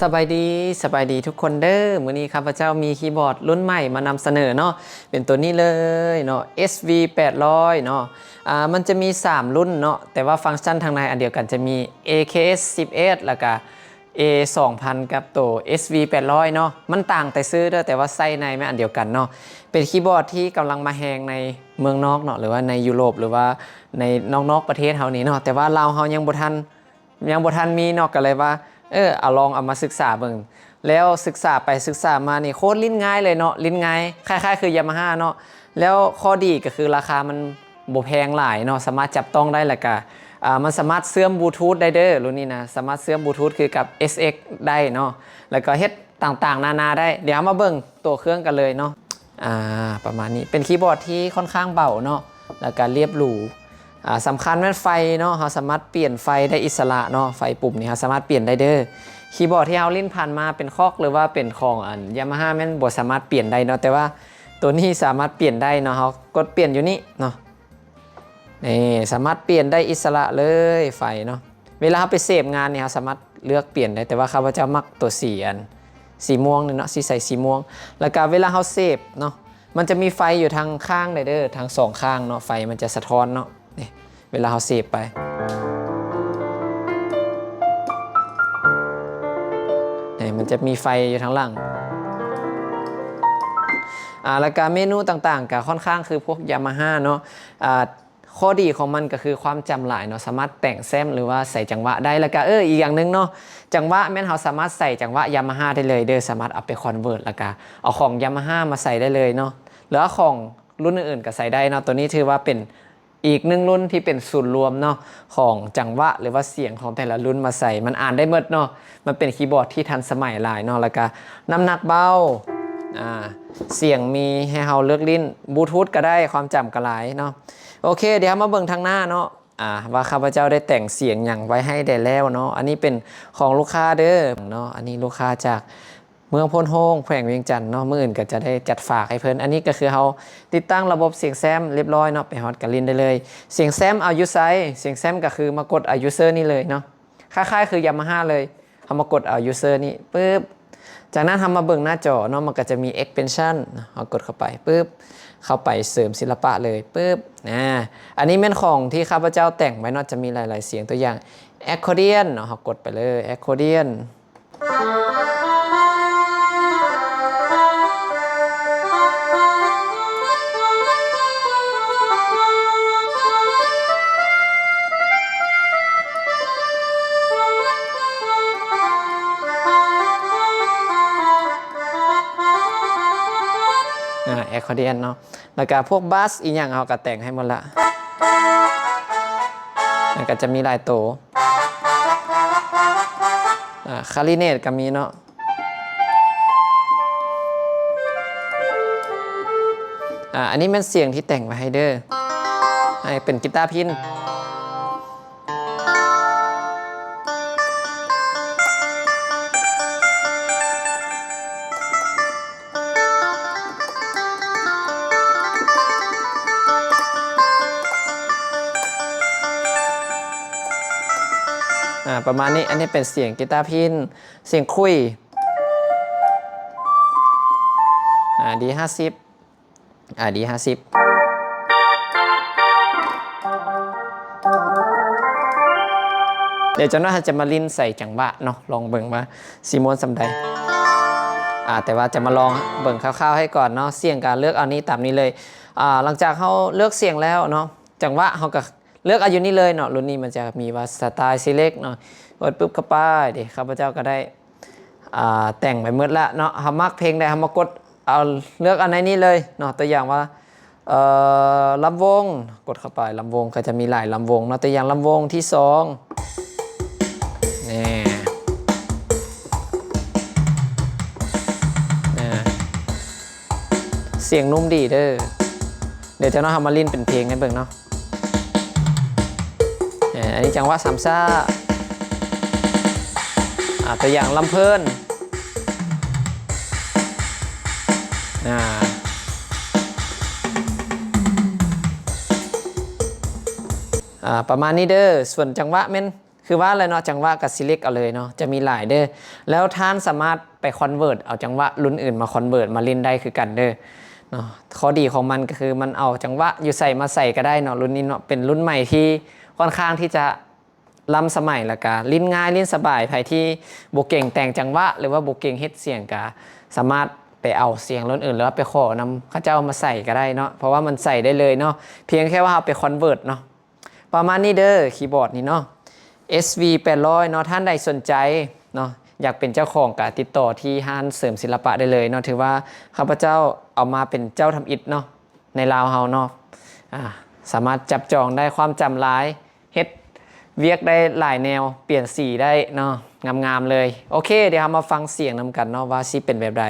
ສະບາຍດີ, ສະບາຍດີທຸກຄົນເດີ. ມື້ນີ້ຂ້າພະເຈົ້າມີຄີບອດລຸ້ນໃໝ່ມານຳສະເໜີເນາະ, ເປັນໂຕນີ້ເລີຍເນາະ, ເອສວີ ແປດຮ້ອຍເນາະ. ອ່າ ມັນຈະມີສາມລຸ້ນເນາະ, ແຕ່ວ່າຟັງຊັນທາງໃນອັນດຽວກັນ, ຈະມີ ເອ ເຄ ເອັສ ສິບເອັດ ແລ້ວກະ ເອ ສອງພັນ ກັບໂຕ ເອສວີ ແປດຮ້ອຍເນາະ. ມັນຕ່າງແຕ່ຊື່ເດີ, ແຕ່ວ່າໄສ້ໃນມັນອັນດຽວກັນເນາະ. ເປັນຄີບອດທີ່ກຳລັງມາແຮງໃນເມືອງນອກເນາະ, ຫຼືວ່າໃນຢູໂຣບ, ຫຼືວ່າໃນນອກໆປະເທດເຮົານີ້ເນາະ, ແຕ່ວ່າລາວເຮົາຍັງບໍ່ທັນ ຍັງບໍ່ທັນມີເນາະ, ກໍເລີຍວ່າ ເອີ ເອົາ ລອງເອົາມາສຶກສາເບິ່ງ. ແລ້ວສຶກສາໄປສຶກສາມານີ້ ໂຄດຫຼິ້ນງ່າຍເລີຍເນາະ, ຫຼິ້ນງ່າຍ ຄ້າຍໆຄື Yamaha ເນາະ. ແລ້ວຂໍ້ດີກໍຄືລາຄາມັນບໍ່ແພງຫຼາຍເນາະ, ສາມາດຈັບຕ້ອງໄດ້, ແລ້ວກະ ອ່າ ມັນສາມາດເຊື່ອມບລູທູດໄດ້ເດີ, ລຸ້ນນີ້ນະ ສາມາດເຊື່ອມບລູທູດຄືກັບ ເອສເອັກ ໄດ້ເນາະ, ແລ້ວກໍເຮັດຕ່າງໆນານາໄດ້. ດຽວເຮົາມາເບິ່ງໂຕເຄື່ອງກັນເລີຍເນາະ. ອ່າ ປະມານນີ້ ເປັນຄີບອດທີ່ຄ່ອນຂ້າງເບົາເນາະ, ແລ້ວກະລຽບຫຼູ. ອ່າ ສຳຄັນແມ່ນໄຟເນາະ, ເຮົາສາມາດປ່ຽນໄຟໄດ້ອິດສະຫຼະເນາະ, ໄຟປຸ່ມນີ້ເຮົາສາມາດປ່ຽນໄດ້ເດີ. ຄີບອດທີ່ເຮົາຫຼິ້ນຜ່ານມາເປັນຄອກ ຫຼືວ່າເປັນຂອງອັນ Yamaha ແມ່ນບໍ່ສາມາດປ່ຽນໄດ້ເນາະ, ແຕ່ວ່າໂຕນີ້ສາມາດປ່ຽນໄດ້ເນາະ, ເຮົາກົດປ່ຽນຢູ່ນີ້ເນາະ. ນີ້ ສາມາດປ່ຽນໄດ້ອິດສະຫຼະເລີຍ ໄຟເນາະ. ເວລາເຮົາໄປເສບງານນີ້ ເຮົາສາມາດເລືອກປ່ຽນໄດ້, ແຕ່ວ່າຂ້າພະເຈົ້າມັກໂຕສີອັນ ສີມ່ວງນີ້ເນາະ, ຊິໃສ່ສີມ່ວງ. ແລ້ວກະເວລາເຮົາເສບເນາະ, ມັນຈະມີໄຟຢູ່ທາງຂ້າງໄດ້ເດີ, ທັງສອງຂ້າງເນາະ, ໄຟມັນຈະສະທ້ອນເນາະ. ນີ້ ເວລາເຮົາເສບໄປ ນີ້ ມັນຈະມີໄຟຢູ່ທາງຫຼັງ. ອ່າ ແລ້ວກະເມນູຕ່າງໆ ກະຄ່ອນຂ້າງຄືພວກ Yamaha ເນາະ. ອ່າ ຂໍ້ດີຂອງມັນກໍຄືຄວາມຈຳຫຼາຍເນາະ, ສາມາດແຕ່ງແຊມ ຫຼືວ່າໃສ່ຈັງຫວະໄດ້. ແລ້ວກະ ເອີ ອີກຢ່າງໜຶ່ງເນາະ, ຈັງຫວະແມ່ນເຮົາສາມາດໃສ່ຈັງຫວະ Yamaha ໄດ້ເລີຍເດີ, ສາມາດເອົາໄປ convert ແລ້ວກະເອົາຂອງ Yamaha ມາໃສ່ໄດ້ເລີຍເນາະ, ຫຼືວ່າຂອງລຸ້ນອື່ນໆກໍໃສ່ໄດ້ເນາະ. ໂຕນີ້ຖືວ່າເປັນອີກໜຶ່ງລຸ້ນທີ່ເປັນສູນລວມເນາະ ຂອງຈັງຫວະ ຫຼືວ່າສຽງຂອງແຕ່ລະລຸ້ນມາໃສ່, ມັນອ່ານໄດ້ໝົດເນາະ. ມັນເປັນຄີບອດທີ່ທັນສະໄໝຫຼາຍເນາະ, ແລ້ວກະນ້ຳໜັກເບົາ, ອ່າ ສຽງມີໃຫ້ເຮົາເລືອກຫຼິ້ນ, ບລູທູດກໍໄດ້, ຄວາມຈຳກໍຫຼາຍເນາະ. ໂອເຄ ດຽວເຮົາມາເບິ່ງທາງໜ້າເນາະ ອ່າ ວ່າຂ້າພະເຈົ້າໄດ້ແຕ່ງສຽງຫຍັງໄວ້ໃຫ້ແດ່ແລ້ວເນາະ. ອັນນີ້ເປັນຂອງລູກຄ້າເດີເນາະ, ອັນນີ້ລູກຄ້າຈາກເມືອງໂພນໂຮງ ແຂວງວຽງຈັນເນາະ, ມື້ອື່ນກໍຈະໄດ້ຈັດຝາກໃຫ້ເພິ່ນ. ອັນນີ້ກໍຄືເຮົາຕິດຕັ້ງລະບົບສຽງແຊມລຽບຮ້ອຍເນາະ, ໄປຮອດກໍຫຼິ້ນໄດ້ເລີຍ. ສຽງແຊມເອົາຢູ່ໃສ? ສຽງແຊມກໍຄືມາກົດເອົາຢູ່ເຊີນີ້ເລີຍເນາະ, ຄ້າຍໆຄື Yamaha ເລີຍ. ເຮົາມາກົດເອົາຢູເຊີນີ້ປຶບ, ຈາກນັ້ນເຮົາມາເບິ່ງໜ້າຈໍເນາະ, ມັນກໍຈະມີ expansion ເນາະ, ເຮົາກົດເຂົ້າໄປປຶບ, ເຂົ້າໄປເສີມສິລະປະເລີຍປຶບ. ອາ ອັນນີ້ແມ່ນຂອງທີ່ຂ້າພະເຈົ້າແຕ່ງໄວ້ເນາະ, ຈະມີຫຼາຍໆສຽງ, ຕົວຢ່າງ accordion ເນາະ, ເຮົາກົດໄປເລີຍ accordion. ອ່າ accordion ເນາະ, ແລ້ວກະພວກ bass ອີ່ຫຍັງເຮົາກະແຕ່ງໃຫ້ໝົດລະ, ມັນກະຈະມີຫຼາຍໂຕ. ອ່າ clarinet ກໍມີເນາະ. ອ່າ ອັນນີ້ແມ່ນສຽງທີ່ແຕ່ງໄວ້ໃຫ້ເດີ, ໃຫ້ເປັນກີຕາພິນ. ອ່າ ປະມານນີ້. ອັນນີ້ເປັນສຽງກີຕາພິນ, ສຽງຂຸ້ຍ. ອ່າ D ຫ້າສິບ, ອ່າ D ຫ້າສິບ. ດຽວຈັກໜ້ອຍເຮົາຈະມາຫຼິ້ນໃສ່ຈັງຫວະເນາະ, ລອງເບິ່ງວ່າຊິມ່ວນສ່ຳໃດ. ອ່າ ແຕ່ວ່າຈະມາລອງເບິ່ງຄ່າວໆໃຫ້ກ່ອນເນາະ. ສຽງກະເລືອກເອົານີ້ຕາມນີ້ເລີຍ. ອ່າ ຫຼັງຈາກເຮົາເລືອກສຽງແລ້ວເນາະ, ຈັງຫວະເຮົາກະເລືອກເອົາຢູ່ນີ້ເລີຍເນາະ. ລຸ້ນນີ້ມັນຈະມີວ່າ Style Select ເນາະ, ກົດປຶບເຂົ້າໄປ. ເດ ຂ້າພະເຈົ້າກະໄດ້ ອ່າ ແຕ່ງໄປໝົດລະເນາະ. ເຮົາມັກເພງໃດ ເຮົາມາກົດເອົາ ເລືອກເອົາໃນນີ້ເລີຍເນາະ. ຕົວຢ່າງວ່າ ເອີ ລຳວົງ, ກົດເຂົ້າໄປ ລຳວົງ, ກໍຈະມີຫຼາຍລຳວົງເນາະ. ຕົວຢ່າງ ລຳວົງທີສອງ ນີ້ ນີ້ ສຽງນຸ້ມດີເດີ. ດຽວຈັກໜ້ອຍເຮົາມາຫຼິ້ນເປັນເພງໃຫ້ເບິ່ງເນາະ. ເອີ ອັນນີ້ຈັງຫວະສາມຊ້າ. ອ່າ ຕົວຢ່າງ ລຳເພີນ. ອ່າ ອ່າ ປະມານນີ້ເດີ. ສ່ວນຈັງຫວະແມ່ນ ຄືວ່າແຫຼະເນາະ ຈັງຫວະກໍ select ເອົາເລີຍເນາະ ຈະມີຫຼາຍເດີ. ແລ້ວທ່ານສາມາດໄປ convert ເອົາຈັງຫວະລຸ້ນອື່ນມາ convert ມາຫຼິ້ນໄດ້ຄືກັນເດີເນາະ. ຂໍ້ດີຂອງມັນກໍຄືມັນເອົາຈັງຫວະຢູ່ໃສມາໃສ່ກໍໄດ້ເນາະ. ລຸ້ນນີ້ເນາະ ເປັນລຸ້ນໃໝ່ທີ່ຄ່ອນຂ້າງທີ່ຈະ ລ້ຳສະໄໝ ແລ້ວກະຫຼິ້ນງ່າຍຫຼິ້ນສະບາຍ. ໃຜທີ່ບໍ່ເກັ່ງແຕ່ງຈັງຫວະ ຫຼືວ່າບໍ່ເກັ່ງເຮັດສຽງ ກະສາມາດໄປເອົາສຽງລຸ້ນອື່ນ ຫຼືວ່າໄປຂໍນຳເຂົາເຈົ້າມາໃສ່ກໍໄດ້ເນາະ ເພາະວ່າມັນໃສ່ໄດ້ເລີຍເນາະ. ພຽງແຄ່ວ່າເຮົາໄປ convert ເນາະ. ປະມານນີ້ເດີ ຄີບອດນີ້ເນາະ. ເອສວີ ແປດຮ້ອຍເນາະ. ທ່ານໃດສົນໃຈເນາະ ຢາກເປັນເຈົ້າຂອງ ກະຕິດຕໍ່ທີ່ຮ້ານເສີມສິລະປະໄດ້ເລີຍເນາະ. ຖືວ່າຂ້າພະເຈົ້າເອົາມາເປັນເຈົ້າທຳອິດເນາະ ໃນລາວເຮົາເນາະ. ອາ ສາມາດຈັບຈອງໄດ້ ຄວາມຈຳຫຼາຍ ເຮັດວຽກໄດ້ຫຼາຍແນວ ປ່ຽນສີໄດ້ເນາະ ງາມໆເລີຍ. ໂອເຄ ດຽວເຮົາມາຟັງສຽງນຳກັນເນາະ ວ່າຊິເປັນແບບໃດ.